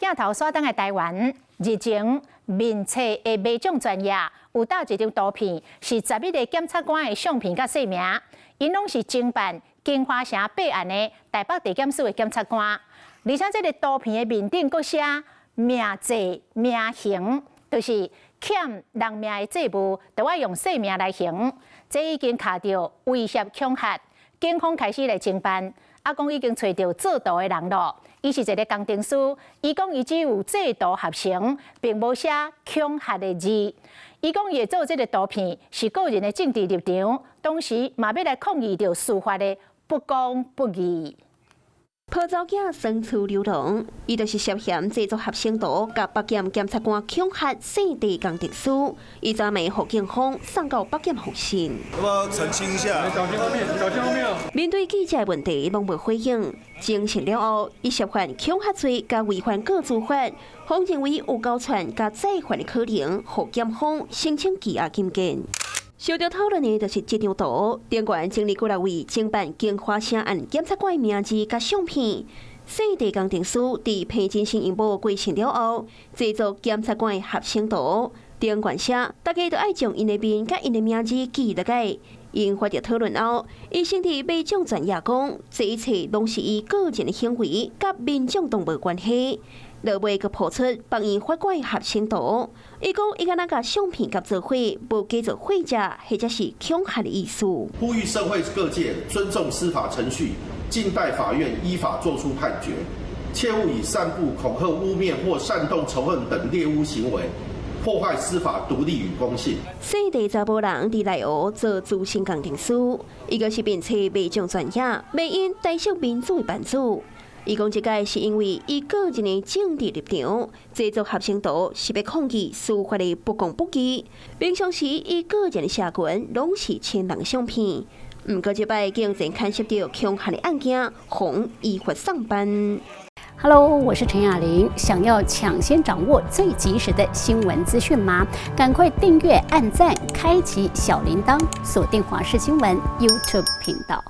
鏡頭煞轉來台灣，日前面冊的媒獎專頁有貼一張圖片，是11個檢察官的相片佮姓名，𪜶攏是偵辦京華城八案的台北地檢署的檢察官，而且這个圖片的面頂閣寫命債命還，就是欠人命的債務，著愛用性命來還。這已經卡著威脅恐嚇，警方開始來偵辦。啊，講已經揣著做圖的人囉。伊是一个工程師，伊講伊只有製圖合成，並無寫恐嚇的字。伊講伊會做這个圖片是個人的政治立場，同時嘛欲來抗議著司法的不公不義。抱查某囝雙厝流浪，伊就是涉嫌製作合成圖，共北檢檢察官恐嚇姓地工程師。伊昨暝予警方送到北檢服審。要不要澄清一下？小心後面，小心後面。面對記者問題，攏無回應。偵訊了後，伊涉犯恐嚇罪佮違反個資法，方認為有勾串佮再犯的可能，予檢方申請羈押禁見。受著討論的就是這張圖，頂懸整理幾來位偵辦京華城案檢察官名字佮相片。姓地工程師佇彭真生𪜶某過身了後，製作檢察官的合成圖，頂懸寫大家都愛將𪜶的面佮𪜶的名字記落來。引發著討論後，伊先佇媒獎專頁講，這一切攏是伊個人的行為，佮民眾黨無關係。落尾閣拋出幫伊法官合成圖，伊講伊敢若共相片佮做伙，無加做貨者或者是恐嚇的意思。呼籲社會各界尊重司法程序，靜待法院依法作出判決，切勿以散布恐嚇、汙衊或煽動仇恨等獵巫行為，破壞司法獨立與公信。姓地查埔人佇內湖做資深工程師，伊閣是面冊媒獎專頁，袂因台式民主的版主。伊講這擺是因為伊個人的政治立場，製作合成圖是欲抗議司法的不公不義。平常時伊個人的社群攏是親人相片，毋過這擺竟然牽涉著恐嚇的案件，予依法送辦。 Hello，我是陳雅玲。想要搶先掌握最及時的新聞資訊嗎？趕快訂閱、按讚、開啟小鈴鐺，鎖定華視新聞 YouTube 頻道。